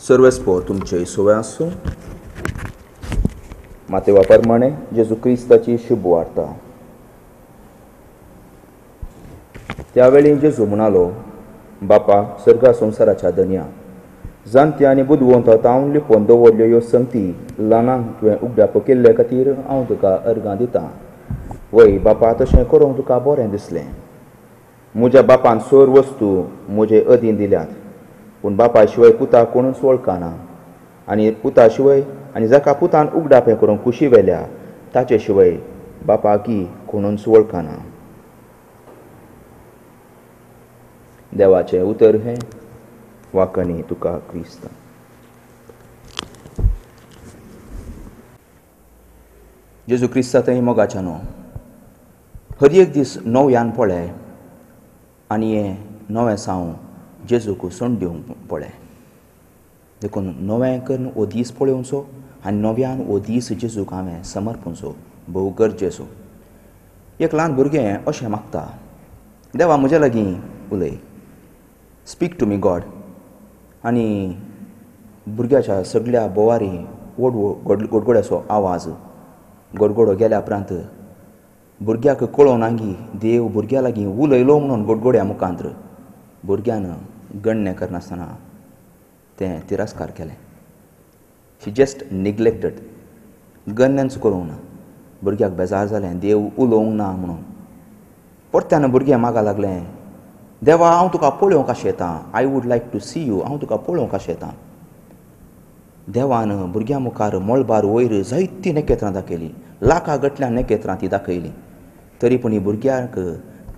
सर्वेस्पोर तुमचे सोवे आसूं. मातेवा प्रमाणे जेजू क्रिस्ताची शुभ वार्ता. त्यावेळी जेजू म्हणालो, बापा सर्गा संवसाराच्या धनया, जाणत्या आनी बुदवंत तावन लिपोवन दवरल्यो ह्यो संगती ल्हानांक तुवें उगडाप केल्ले खातीर हांव तुका अर्गां दितां. वय बापा, तशें करूंक तुका बरें दिसलें. म्हज्या बापान सोर वस्तू म्हजे अधीन दिल्यात, पूण बापा शिवाय पुता कोणूच वळखना, आनी पुता शिवाय आनी जाका पुतान उगडापें करूंक खुशी व्हेल्या ताचे शिवाय बापाकी कोणूच वळखना. देवाचें उतर हें. वाकणी तुका क्रिस्ता. जेजू क्रिस्ता थंय मोगाच्या न्हू हर एक दीस नव्यान पळय आनी हें नवें साव जेजूक सोंड दिवंक पळय. देखून नवें करून हो दीस पळोवचो आनी नव्यान हो दीस जेजूक हांवें समर्पणचो भोव गरजेचो. एक ल्हान भुरगें अशें मागता, देवा म्हज्या लागीं उलय, स्पीक टू मी गॉड. आनी भुरग्याच्या सगळ्या बोवारी व्हड गोडगोड्याचो आवाज गोडगोडो गेल्या उपरांत भुरग्याक कळोवना की देव भुरग्या लागीं उलयलो म्हणून गोडगोड्या मुखांत भुरग्यान गण्य करनासतना तें तिरस्कार केलें. शी जस्ट निग्लेक्टेड, गण्यच करूंक ना. भुरग्याक बेजार जालें देव उलोवंक ना म्हणून. परत्यान भुरगें मागा लागलें, देवा हांव तुका पळोवंक आशेतां, I would like to see you, हांव तुका पळोवंक आशेतां. देवान भुरग्यां मुखार मळबार वयर जायतीं नखेत्रां दाखयलीं, लाखा गटल्या नखेत्रां ती दाखयलीं. तरी पूण भुरग्यांक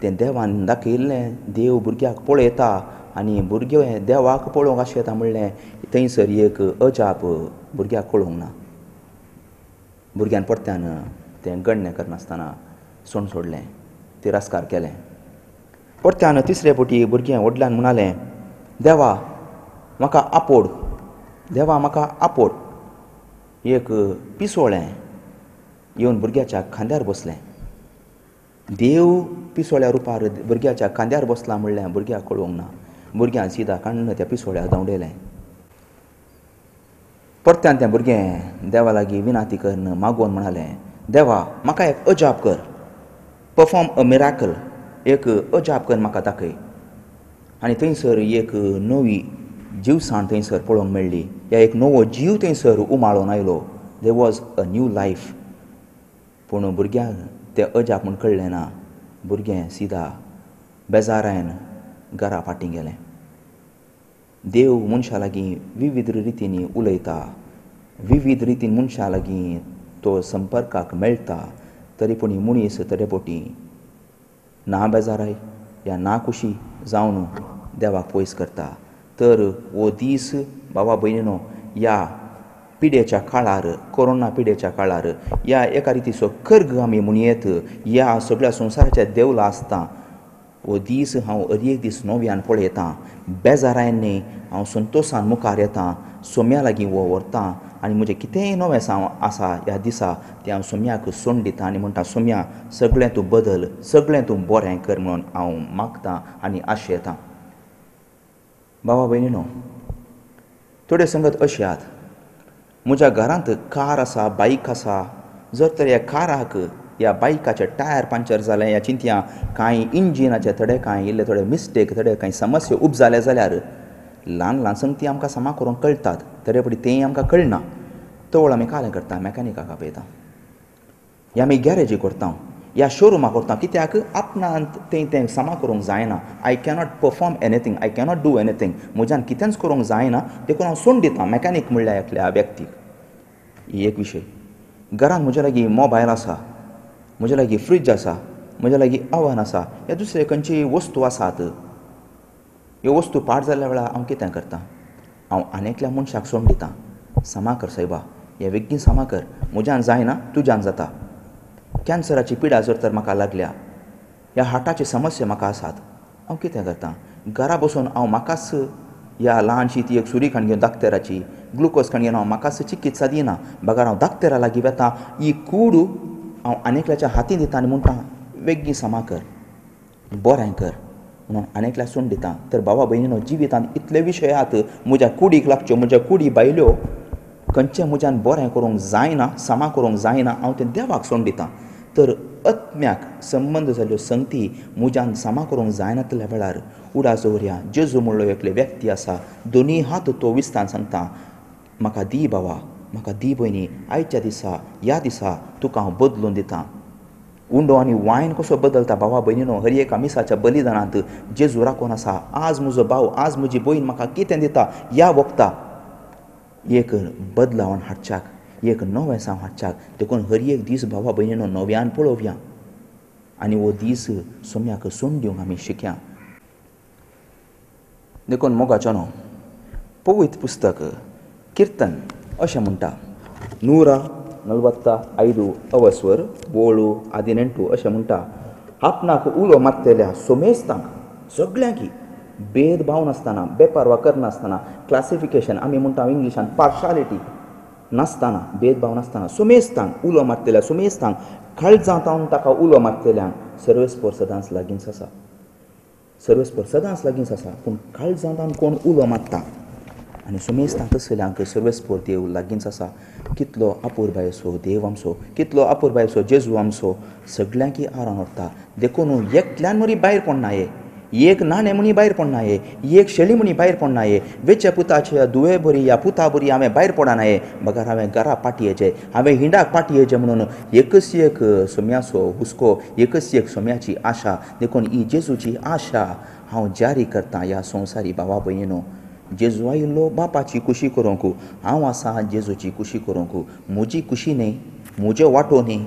तें देवान दाखयल्लें देव भुरग्याक पळयता आनी भुरगें देवाक पळोवंक आशेता म्हणलें थंयसर एक अजाप भुरग्याक कळूंक ना. भुरग्यान परत्यान तें गण्य करनासतना सोंड सोडलें, तिरस्कार केलें. परत्यान तिसरे फावटी भुरगें व्हडल्यान म्हणालें, देवा म्हाका आपोड, देवा म्हाका आपोड. एक पिसोळें येवन भुरग्याच्या खांद्यार बसलें. देव पिसोळ्या रुपार भुरग्याच्या खांद्यार बसला म्हणलें भुरग्याक कळोवंक ना. भुरग्यान सिदा काडून त्या पिसोळ्याक धांवडयलें. परत्यान तें भुरगें देवा लागीं विनाती करून मागोवन म्हणालें, देवा म्हाका एक अजाप कर, परफॉर्म अ मिराकल, एक अजाप कर म्हाका दाखय. आनी थंयसर एक नवी जिवसाण थंयसर पळोवंक मेळ्ळी, ह्या एक नवो जीव थंयसर उमाळून आयलो. There was a new life. पूण भुरग्यांक तें अजाप म्हूण कळ्ळें ना. भुरगें सिदा बेजारायन घरा फाटीं गेलें. देव मनशां लागीं विविध रितींनी उलयता, विविध रितीन मनशां लागीं तो संपर्काक मेळटा, तरी पूण मनीस थोडे फावटी ना बेजाराय या ना खुशी जावन देवाक पयस करता. तर हो दीस बाबा भयणीनो ह्या पिडेच्या काळार, कोरोना पिडेच्या काळार ह्या एका रितीचो कर्ग आमी म्हणयेत ह्या सगळ्या संवसाराच्या देवला आसता. हो दीस हांव हर एक दीस नव्यान पळयतां, बेजारायन न्ही, हांव संतोशान मुखार येता, सोम्या लागीं हो व्हरता आनी म्हजें कितेंय नवें आसा ह्या दिसा तें हांव सोम्याक सोंड दिता आनी म्हणटा, सोम्या सगळें तूं बदल, सगळें तूं बरें कर म्हणून हांव मागतां आनी आशेतां. बाबा भयणीनो, थोडे संगत अशें आहात, म्हज्या घरांत कार आसा, बायक आसा, जर तर ह्या काराक ह्या बायकाचे टायर पंक्चर जालें या चिंतया कांय इंजिनाचे थोडे कांय इल्ले थोडे मिस्टेक, थोडे कांय समस्या उब जाले जाल्यार ल्हान ल्हान संगती आमकां समा करूंक कळटात, तरी पडी तें आमकां कळना. तवळ आमी कालें करता, मॅकानिकाक आपयता, या आमी गॅरेजी करता, या शोरुमा करता. कित्याक आपणांत तें तें समा करूंक जायना. I cannot perform anything, I cannot do anything, म्हज्यान कितेंच करूंक जायना, देखून हांव सोंड दिता मॅकानीक म्हणल्या एकल्या व्यक्तीक. ही एक विशय. घरांत म्हज्या लागीं मोबायल आसा, म्हज्या लागीं फ्रिज आसा, म्हज्या लागीं ओवन आसा, ह्या दुसरे खंयची वस्तू आसात. ह्यो वस्तू पाड जाल्ल्या वेळार हांव कितें करता, हांव आनी एकल्या मनशाक सोंड दिता, समा कर सायबा, हें बेगीन समा कर, म्हज्यान जायना तुज्यान जाता. कॅन्सराची पिडा जर तर म्हाका लागल्या, ह्या हार्टाची समस्या म्हाका आसात, हांव कितें करता, घरा बसून हांव म्हाकाच ह्या ल्हानशी ती एक सुरी काण घेवन दाक्तेराची ग्लुकोज काण घेवन हांव म्हाकाच चिकित्सा दिना, बगर हांव दाक्तेरा लागीं वता, ही कूड हांव आनी एकल्याच्या हातीन दिता आनी म्हणटा बेगीन समा कर, बरें कर. म्हणून आनी एकल्या सोडून दिता. तर भावा भयणीनो, जिवितांत इतले विशय आहात म्हज्या कुडीक लागच्यो, म्हज्या कुडी भायल्यो खंयचें म्हज्यान बरें करूंक जायना, समा करूंक जायना, हांव तें देवाक सोडून दितां. तर आत्म्याक संबंद जाल्ल्यो संगती म्हज्यान समा करूंक जायनातल्या वेळार उडास दवरया, जेजू म्हणलो एकले व्यक्ती आसा, दोनी हात तो विस्तान सांगता, म्हाका दी भावा, म्हाका दी भयणी, आयच्या दिसा ह्या दिसा तुका हांव बदलून दितां. उंडो आनी वायन कसो बदलता भावा भयणीनो, हर एका मिसाच्या बलिदानांत जेजू राखून आसा. आज म्हजो भाव, आज म्हजी भयण म्हाका कितें दिता ह्या वखता एक बदलावण हाडच्याक, एक नवें साव हाडच्याक. देखून हर एक दीस भावा भयणीनो नव्यान पळोवया आनी हो दीस सोम्याक सोडून दिवंक आमी शिकया. देखून मोगाचो न्हू पवित्र पुस्तक किर्तन अशें म्हणटा, 145 अवस्वर 7 18 अशें म्हणटा, आपणाक उलो मारतल्या सोमेस्तांक सगळ्यांकी भेदभाव नासतना, बेपारवा करनासतना, क्लासिफिकेशन आमी म्हणटा इंग्लिशान पार्शालिटी नासतना, भेदभाव नासतना सुमेस्तांक उलो मारतल्या, सुमेस्तांक काळजांत ताका उलो मारतल्यांक सर्वेस्पर सदांच लागींच आसा, सर्वेस्पर सदांच लागींच आसा. पूण काळजांत कोण उलो मारता आनी सुमेस्तांक तसल्यांक सर्वेस्पर देव लागींच आसा. कितलो अपुरबायेचो देव आमचो, कितलो अपुरबायेचो जेजू आमचो, सगळ्यांकी आरान व्हरता. देखून एकल्यान मरी भायर पडना, एक नाणें म्हणी भायर पडना, एक शेळी म्हणी भायर पडना, वेच्या पुताचे दुवे बरी ह्या पुता बरी हांवें भायर पडना, बगर हांवें घरा पाटयेचें, हांवें हिंडाक पाटयेचें म्हणून एकच एक सोम्याचो हुस्को, एकच एक सोम्याची आशा. देखून ही जेजूची आशा हांव जारी करतां ह्या संवसारी भावा भयणीनो. जेजू आयिल्लो बापाची खुशी करूंक, हांव आसा जेजूची खुशी करूंक. म्हजी खुशी न्ही, म्हज्यो वांटो न्ही,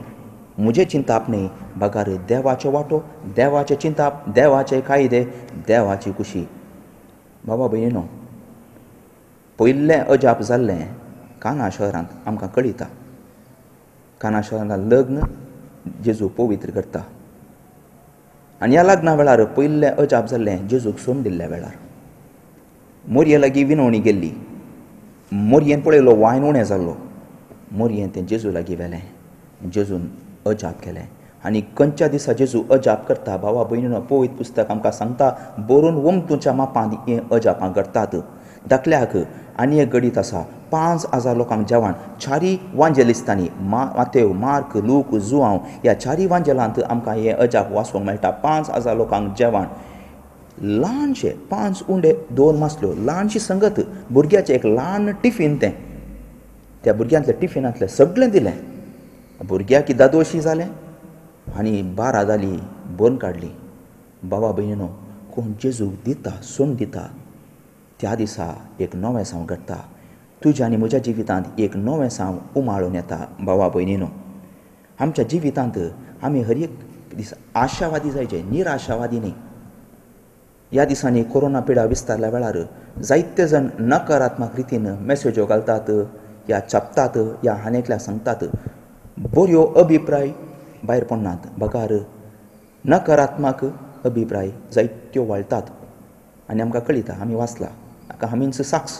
म्हजें चिंताप न्ही, बगर देवाचो वांटो, देवाचें चिंताप, देवाचे कायदे, देवाची खुशी. बाबा भयणीनो, पयलें अजाप जाल्लें काना शहरांत आमकां कळिता. काना शहरांत लग्न जेजू पवित्र करता आनी ह्या लग्ना वेळार पयलें अजाप जाल्लें जेजूक सोडून दिल्ल्या वेळार. मोरये लागीं विनवणी गेल्ली, मोरयेन पळयलो वायन उणें जाल्लो, मोरयेन तें जेजू लागीं व्हेलें, जेजून अजाप केलें. आनी खंयच्या दिसा जेजू अजाप करता भावा भयणीनो, पवित्र पुस्तक आमकां सांगता, बरोवन वमतूच्या मापांत हें अजापां घडटात. धाकल्याक आनी एक गणीत आसा, 5000 लोकांक जेवण चारी वांजेलिस्तांनी, मातेव, मार्क, लूक, जुआंव ह्या चारी वांजेलांत आमकां हें अजाप वाचूंक मेळटा. 5000 लोकांक जेवण, ल्हानशें 5 उंडे 2 मासल्यो, ल्हानशी संगत, भुरग्याचें एक ल्हान टिफीन, तें त्या भुरग्यांतल्या टिफिनांतलें सगळें दिलें. भुरग्याक दादोशी जालें आनी 12 जाली भरून काडली. बाबा भयणीनो, कोण जेजूक दिता, सोडून दिता, त्या दिसा एक नवें साव घडटा. तुज्या आनी म्हज्या जिवितांत एक नवें साव उमाळून येता. बाबा भयणीनो, आमच्या जिवितांत आमी हर एक दीस आशावादी जायचे, निराशावादी न्ही. ह्या दिसांनी कोरोना पिडा विस्तारल्या वेळार जायते जाण नकारात्मक रितीन मॅसेज्यो घालतात, या छापतात, या आनी एकल्याक सांगतात. बऱ्यो अभिप्राय भायर पडनात, बगर नकारात्मक अभिप्राय जायत्यो वाळटात आनी आमकां कळिता, आमी वाचला, हाका आमीच साक्ष.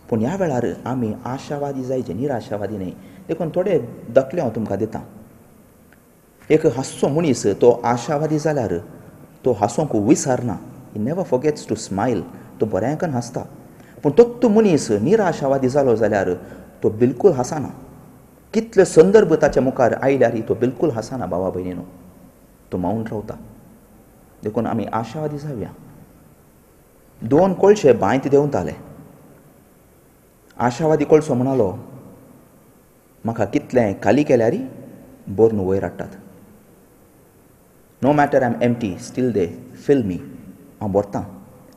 पूण ह्या वेळार आमी आशावादी जायचे, निराशावादी न्ही. देखून थोडे दाखले हांव तुमकां दितां. एक हांसचो मनीस तो आशावादी जाल्यार तो हांसोंक विसरना, he never forgets to smile, तो बऱ्याकन हांसता. पूण तोच मनीस निराशावादी जालो जाल्यार तो बिलकूल हांसना. कितले संदर्भ ताच्या मुखार आयल्यार तो बिलकूल हांसना भावा भयणीनो, तो मावन रावता. देखून आमी आशावादी जावया. 2 कोळशे बांयत देंवताले. आशावादी कोळसो म्हणालो, म्हाका कितलें खाली केल्यार बोर्न वयर हाडटात. No matter I am empty still they fill me, हांव भरतां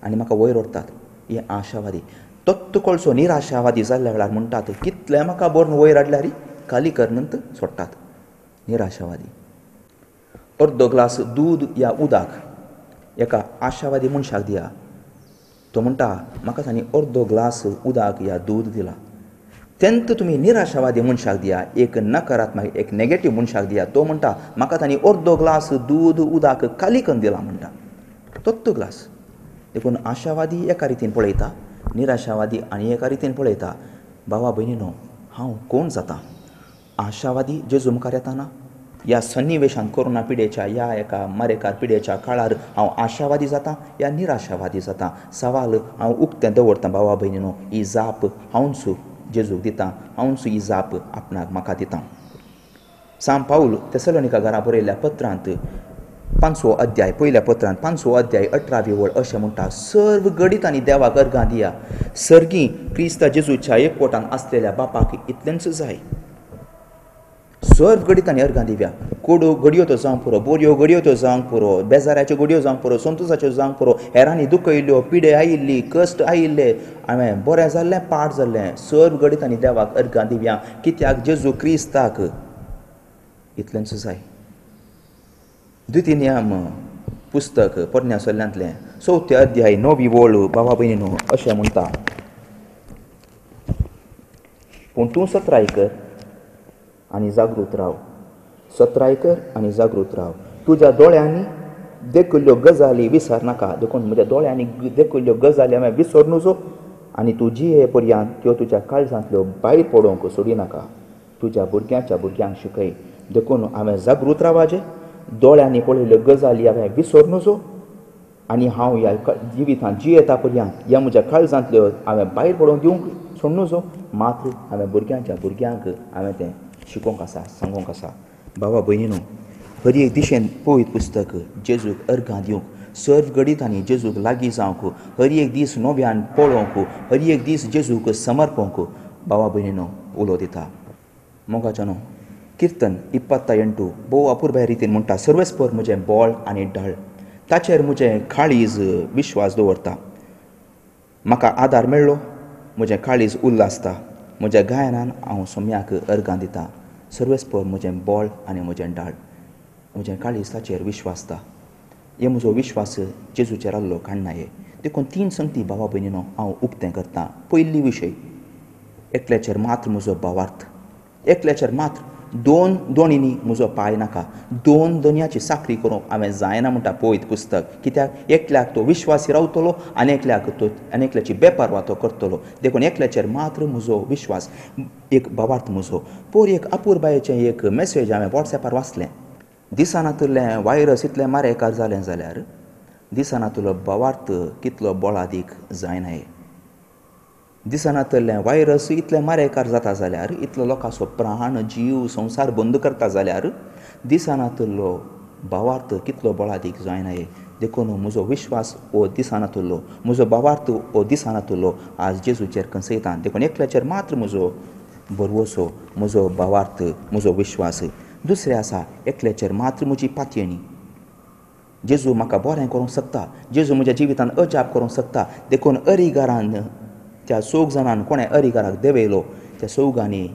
आनी म्हाका वयर व्हरतात. हे आशावादी. तत्त कोळसो निराशावादी जाल्ल्या वेळार म्हणटात, कितलें म्हाका बोर्न वयर हाडल्यार खाली करनंत सोडटात. निराशावादी. अर्दो ग्लास दूद या उदक एका आशावादी मनशाक दिया, तो म्हणटा म्हाका तांणी अर्दो ग्लास उदक या दूद दिला. तेन्ना तुमी निराशावादी मनशाक दिया, एक नकारात्मक, एक नेगेटीव मनशाक दिया, तो म्हणटा म्हाका तांणी अर्दो ग्लास दूद उदक खाली करून दिला म्हणटा, तोच ग्लास. देखून आशावादी एका रितीन पळयता, निराशावादी आनी एका रितीन पळयता. भावा भयणीनो, हांव कोण जाता? आशावादी जेजू मुखार येताना ह्या सन्निवेशान कोरोना पिडेच्या ह्या एका मारेकार पिडेच्या काळार हांव आशावादी जाता या निराशावादी जाता? सवाल हांव उक्तें दवरतां भावा भयणीनो. ही जाप हांवच जेजूक दितां, हांवच ही जाप आपणाक म्हाका दितां. सांत पावल तेसलोनिका घरा बरयल्ल्या पत्रांत 5वो अध्याय, पयल्या पत्रांत 5वो अध्याय 18वी ओळ अशें म्हणटा, सर्व घडीत आनी देवाक अर्गां दिया, सर्गी क्रिस्ता जेजूच्या एकवटान आसलेल्या बापाक इतलेंच जाय. सर्व घडीत आनी अर्गां दिव्या. कोडो घडयो त्यो जावंक पुरो, बोरयो घडयो त्यो जावंक पुरो, बेजाराच्यो घडयो जावंक पुरो, संतोसाच्यो जावंक पुरो, हेरांनी दुखयल्ल्यो, पिडे आयिल्ली, कश्ट आयिल्ले, हांवें बरें जाल्लें, पाड जाल्लें, सर्व घडीत आनी देवाक अर्गां दिव्या, कित्याक जेजू क्रिस्ताक इतलेंच जाय. द्वितीय नियम पुस्तक पोरण्या सल्ल्यांतलें 4 अध्याय 9वी ओळ भावा भयणीनो अशें म्हणटा, पूण तूं सत्राय कर आनी जागृत राव, सत्राय कर आनी जागृत राव, तुज्या दोळ्यांनी देखिल्ल्यो गजाली विसर नाका. देखून म्हज्या दोळ्यांनी देखिल्ल्यो गजाली हांवें विसर नजो आनी तूं जिये पर्यंत त्यो तुज्या काळजांतल्यो भायर पडोवंक सोडी नाका. तुज्या भुरग्यांच्या भुरग्यांक शिकय. देखून हांवें जागृत रावाचें, दोळ्यांनी पळयल्ल्यो गजाली हांवें विसर नजो आनी हांव ह्या जिवितांत जियेता पर्यंत ह्या म्हज्या काळजांतल्यो हांवें भायर पडोवंक दिवंक सोडूं नजो, मात्र हांवें भुरग्यांच्या भुरग्यांक हांवें तें शिकोवंक आसा, सांगोंक आसा. भावा भयणीनो, हर एक दिशेन पवित्र पुस्तक जेजूक अर्गां दिवंक, सर्व घडीत आनी जेजूक लागीं जावंक, हर एक दीस नव्यान पळोवंक, हर एक दीस जेजूक समर्पोवंक भावा भयणीनो उलो दिता. मोगाच्यानो, किर्तन 28 भोव अपुरबाय रितीन म्हणटा, सर्वेस्पर म्हजें बोळ आनी ढाळ, ताचेर म्हजें काळीज विश्वास दवरता. म्हाका आदार मेळ्ळो, म्हजें काळीज उल्हासता, म्हज्या गायनान हांव सोम्याक अर्गां दिता. सर्वेस्पर म्हजें बोळ आनी म्हजें ढाळ, म्हजें काळीज ताचेर विश्वासता. हे म्हजो विश्वास जेजूचेर आहलो काडना हे. देखून 3 संगती भावा भयणीनो हांव उक्तें करतां. पयली विशय, एकल्याचेर मात्र म्हजो भावार्थ, एकल्याचेर मात्र, 2 दोणींनी म्हजो पांय नाका, 2 दोनयाची साकरी करूंक हांवें जायना म्हणटा पवित्र पुस्तक. कित्याक एकल्याक तो विश्वासी रावतलो आनी एकल्याक तो आनी एकल्याची बेपारवा तो करतलो. देखून एकल्याचेर मात्र म्हजो विश्वास, एक भावार्थ म्हजो. पोर एक अपुरबायेचें एक मॅसेज हांवें वॉट्सएपार वाचलें, दिसनातलें वायरस इतलें मारेकार जालें जाल्यार दिसनातलो भावार्थ कितलो बळादीक जायना हे. दिसनातलें वायरस इतलें मारेकार जाता जाल्यार, इतलो लोकांचो प्राण जीव संवसार बंद करता जाल्यार दिसनातलो भावार्थ कितलो बळादीक जायना हे. देखून म्हजो विश्वास हो दिसनातलो, म्हजो भावार्थ हो दिसनातलो आज जेजूचेर कंसयता. देखून एकल्याचेर मात्र म्हजो भरवसो, म्हजो भावार्थ, म्हजो विश्वास. दुसरें आसा, एकल्याचेर मात्र म्हजी पातयेणी. जेजू म्हाका बरें करूंक शकता, जेजू म्हज्या जिवितांत अजाप करूंक शकता. देखून अरिगारान त्या 4 जाणान कोणें अरिगाराक देंवयलो, त्या चौगांनी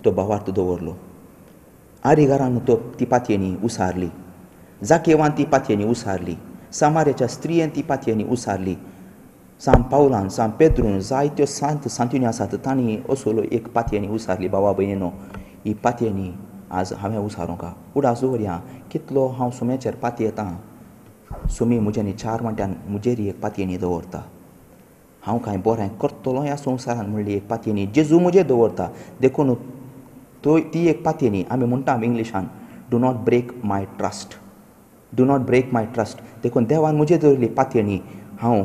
तो भावार्थ दवरलो. आरिगारान तो ती पातयेणी उसारली, जाकेवान ती पातयेणी उसारली, सामार्याच्या स्त्रियेन ती पातयेणी उसारली, सांत पावलान, सांत पेद्रून, जायत्यो सांत सांतिन्यो आसात तांणी असलो एक पातयेणी उसारली. भावा भयणीनो, ही पातयेणी आज हांवें उसारूंका. उडास दवरया कितलो हांव सुम्याचेर पातयेतां, सुमी म्हज्यानी 4 वांट्यान म्हजेर एक पातयेणी दवरता. हांव कांय बरें करतलो ह्या संवसारान म्हणली एक पातयेणी जेजू म्हजेर दवरता. देखून तो ती एक पातयेणी आमी म्हणटा इंग्लिशान, do not break my trust, do not break my trust. देखून देवान म्हजेर दवरली पातयेणी, हांव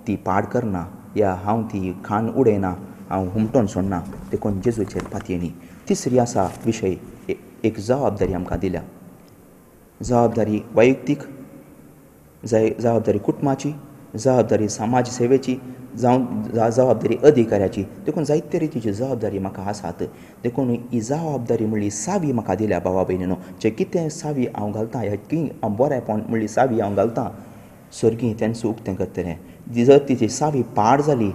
ती पाड करना या हांव ती खाण उडयना, हांव हुमटोन सोडना. देखून जेजूचेर पातयेणी. तिसरी आसा विशय, एक जबाबदारी आमकां दिल्या. जबाबदारी वैयक्तीक, जबाबदारी कुटुंबाची, जबाबदारी समाज सेवेची, जावं जबाबदारी अधिकाऱ्याची. देखून जायते रितीची जबाबदारी म्हाका आसात. देखून ही जबाबदारी म्हणली सावी म्हाका दिल्या भावा भयणीनो. जे कितें सावी हांव घालतां, ह्या की हांव बरेंपण म्हणली सावी हांव घालतां, सर्गी तेंच उक्तें करतलें. जर तिची सावी पाड जाली,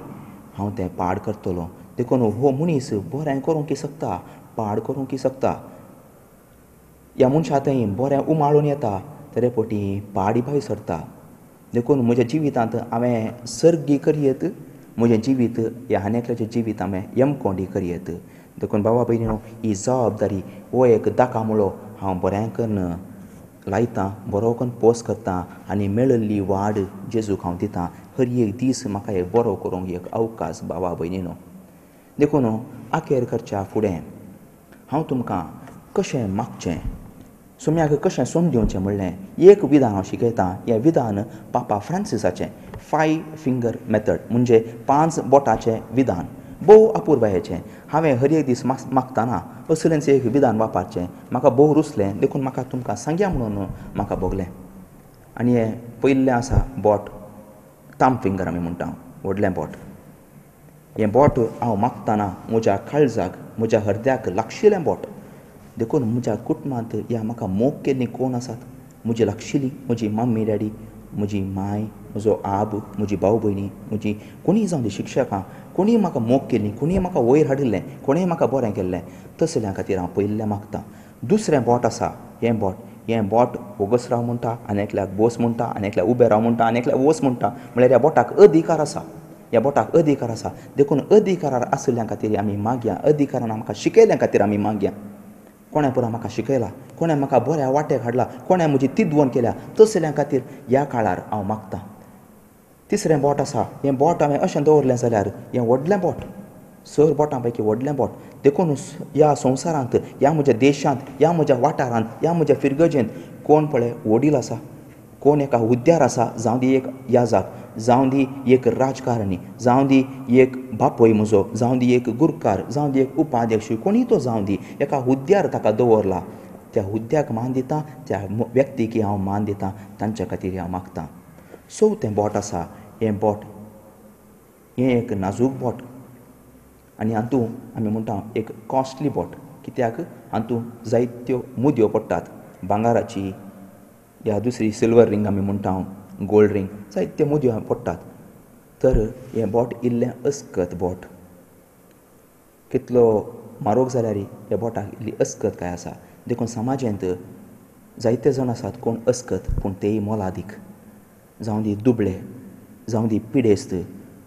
हांव तें पाड करतलो. देखून हो मनीस बरें करूंक शकता, पाड करूंक शकता. ह्या मनशा थंय बरें उमाळून येता, तरे पटी पाडी भायर सरता. देखून म्हज्या जिवितांत हांवें सर्गी करयेत, म्हजें जिवीत ह्या आनी एकल्याचें जिवीत हांवें यमकोंडी करयेत. देखून बाबा भयणीनो, ही जबाबदारी हो एक दाकामुळो हांव बरें करून लायतां, बरो करून पोस करता आनी मेळिल्ली वाड जेजूक हांव दितां. हर एक दीस म्हाका एक बरो करूंक एक अवकाश बाबा भयणीनो. देखून आखेर करच्या फुडें हांव तुमकां कशें मागचें, सोम्याक कशें सोंड दिवचें म्हणलें एक विधान हांव शिकयतां. हें विधान पापा फ्रांसिसाचें, 5 फिंगर मेथड, म्हणजे 5 बोटाचें विधान, भोव अपुरबायेचें. हांवें हर एक दीस मागतना असलेंच एक विधान वापरचें. म्हाका भोव रुचलें देखून म्हाका तुमकां सांगया म्हणून म्हाका भोगलें. आनी हें पयलें आसा बोट, थंब फिंगर आमी म्हणटा, व्हडलें बोट. हें बोट हांव मागतना म्हज्या काळजाक, म्हज्या हृदयाक लागशिल्लें बोट. देखून म्हज्या कुटुंबांत ह्या म्हाका मोग केल्लीं कोण आसात, म्हजी लागशिल्लीं, म्हजी मम्मी डॅडी, म्हजी माय, म्हजो आब, म्हजी भाव भयणी, म्हजी कोणीय जावं दी शिक्षकां, कोणीय म्हाका मोग केल्ली, कोणीय म्हाका वयर हाडिल्लें, कोणीय म्हाका बरें केल्लें, तसल्या खातीर हांव पयलें मागतां. दुसरें बोट आसा हें बोट. हें बोट वोगस राव म्हणटा, आनी एकल्याक बोस म्हणटा, आनी एकल्याक उबें राव म्हणटा, आनी एकल्याक वोस म्हणटा. म्हळ्यार ह्या बोटाक अधिकार आसा, ह्या बोटाक अधिकार आसा. देखून अधिकारार आशिल्ल्या खातीर आमी मागया, अधिकारान आमकां शिकयल्या खातीर आमी मागया. कोणें पुरा म्हाका शिकयला, कोणें म्हाका बऱ्या वाटेक हाडला, कोणें म्हजी तिदवण केल्या, तसल्या खातीर ह्या काळार हांव मागतां. तिसरें बोट आसा, हें बोट हांवें अशें दवरलें जाल्यार हें व्हडलें बोट, सर बोटां पैकी व्हडलें बोट. देखून ह्या संवसारांत, ह्या म्हज्या देशांत, ह्या म्हज्या वाठारांत, ह्या म्हज्या फिरगजेंत कोण पळय वडील आसा, कोण एका हुद्द्यार आसा, जावं दी एक याजक, जावं दी एक राजकारणी, जावं दी एक बापूय म्हजो, जावं दी एक गुरकार, जावं दी एक उपाध्यक्ष, कोणीय तो जावं दी, एका हुद्द्यार ताका दवरला, त्या हुद्द्याक मान दिता, त्या व्यक्तीक हांव मान दिता, तांच्या खातीर हांव मागतां. चवथें बोट आसा, हें बोट हें एक नाजूक बोट आनी हातूंत आमी म्हणटा एक कॉस्टली बोट. कित्याक हातूंत जायत्यो मुदयो पडटात, भांगराची या दुसरी सिल्वर रिंग आमी म्हणटा, गोल्ड रिंग, जायत्यो मुदयो पडटात. तर हें बोट इल्लें अस्कत बोट, कितलो म्हारोग जाल्यार ह्या बोटाक इल्ली अस्कत काय आसा. देखून समाजांत जायते जाण आसात कोण अस्कत पूण तेय मोलादीक, जावं दी दुबळे, जावं दी पिडेस्त,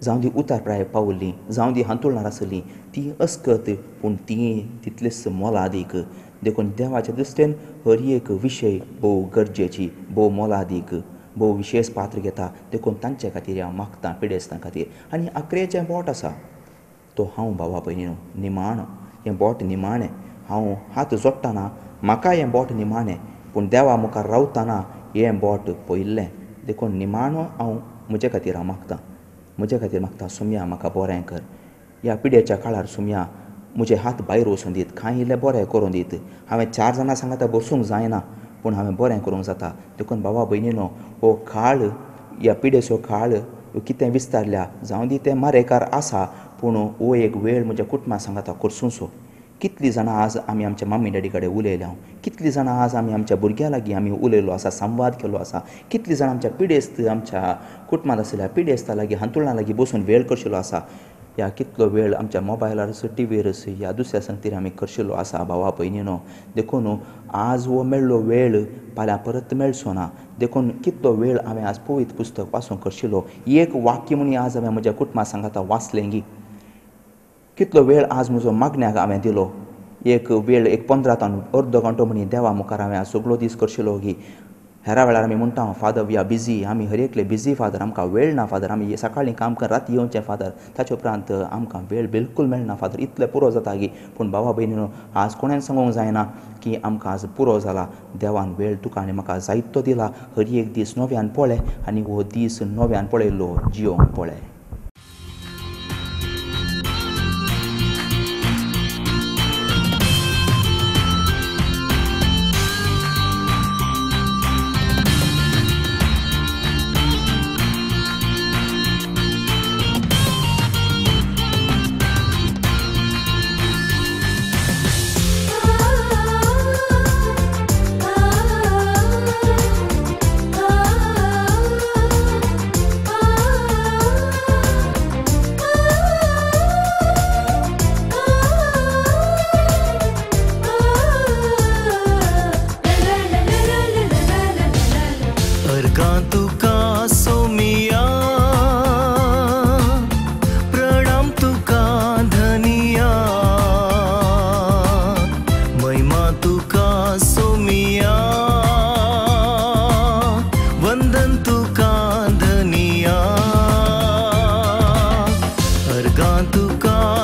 जावं दी उतार प्राय पावल्लीं, जावं दी हांतुळणार आसलीं, तीं अस्कत पूण तीं तितलीच मोलादीक. देखून देवाच्या दृश्टीन हर एक विशय भोव गरजेची, भोव मोलादीक, भोव विशेश पात्र घेता. देखून तांचे खातीर हांव मागतां, पिडेस्तां खातीर. आनी आकरेचें बोट आसा तो हांव भावा भयणीनो निमाणो, हें बोट निमाणें. हांव हात जोडटना म्हाका हें बोट निमाणें, पूण देवा मुखार रावतना हें बोट पयलें. देखून निमाणो हांव म्हजे खातीर हांव मागतां, म्हजे खातीर मागतां, सोमया म्हाका बरें कर, ह्या पिडेच्या काळार सोमया म्हजे हात भायर वचून दीत, कांय इल्लें बरें करूं दीत. हांवें 4 जाणां सांगाता बसूंक जायना पूण हांवें बरें करूंक जाता. देखून भावा भयणीनो, हो काळ, ह्या पिडेचो काळ कितें विस्तारल्या, जावं दी तें मारेकार आसा, पूण हो एक वेळ म्हज्या कुटुंबा सांगाता करसुसो. कितलीं जाणां आज आमी आमच्या मम्मी डॅडी कडेन उलयल्या, कितलीं जाणां आज आमी आमच्या भुरग्यां लागीं आमी उलयलो आसा, संवाद केलो आसा, कितलीं जाणां आमच्या पिडेस्त, आमच्या कुटुंबांत आशिल्ल्या पिडेस्ता लागीं, हांतुळणा लागीं बसून वेळ करशिल्लो आसा. ह्या कितलो वेळ आमच्या मोबायलार, टिवीर ह्या दुसऱ्या संगतीर आमी करशिल्लो आसा भावा भयणीनो. देखून आज हो मेळ्ळो वेळ फाल्यां परत मेळचो ना. देखून कितलो वेळ हांवें आज पवित्र पुस्तक वाचूंक करशिल्लो, एक वाक्य म्हणी आज हांवें म्हज्या कुटुंबा सांगाता वाचलें गी. कितलो वेळ आज म्हजो मागण्याक हांवें दिलो, एक वेळ एक 15 तान अर्दो घंटो म्हणी देवा मुखार हांवें आज सगळो दीस करशिल्लो गी. हेरा वेळार आमी म्हणटा, फादर we are busy, आमी हर एकले बिजी फादर, आमकां वेळ ना फादर, आमी सकाळीं काम कर, राती येवचें फादर, ताचे उपरांत आमकां वेळ बिलकूल मेळना फादर, इतलें पुरो जाता गी. पूण भावा भयणीनो, आज कोणें सांगूंक जायना की आमकां आज पुरो जाला. देवान वेळ तुका आनी म्हाका जायतो दिला, हर एक दीस नव्यान पळय आनी हो दीस नव्यान पळयल्लो जियोंक पळय.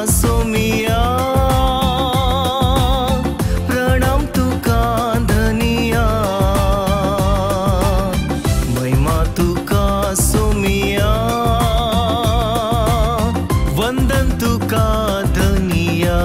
सोमिया, प्रणाम तुका धनिया। वंदन तुका धनिया।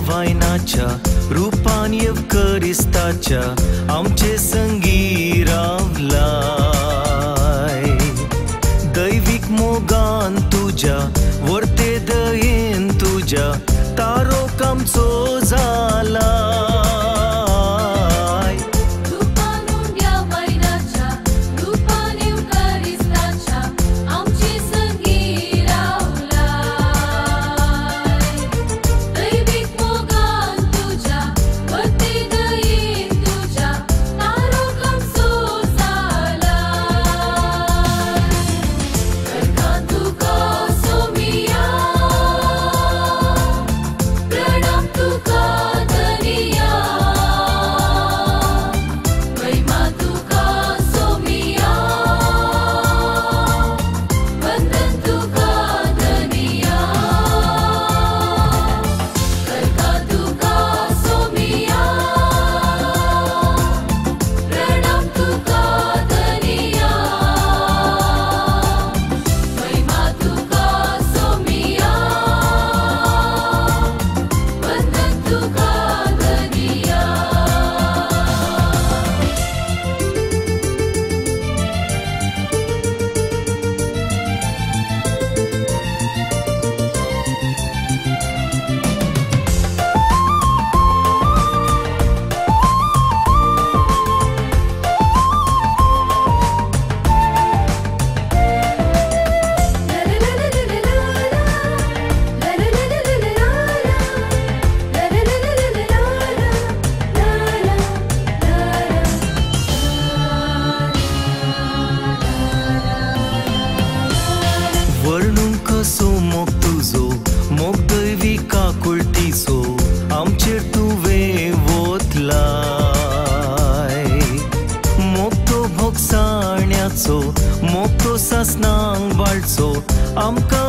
वायनाच्या रूपान येवकरिस्ताच्या आमचे संगी रावलाय। दैवीक मोगान तुज्या वर्ते दयेन तुज्या तारो आमचो जालाय। वर्णूंक कसो मोग तुजो, मोग दैवी काकुळटीचो आमचेर तुवें वोतलाय। मोग तो भोगसाण्याचो, मोग तो सासणांक बाळचो, आमकां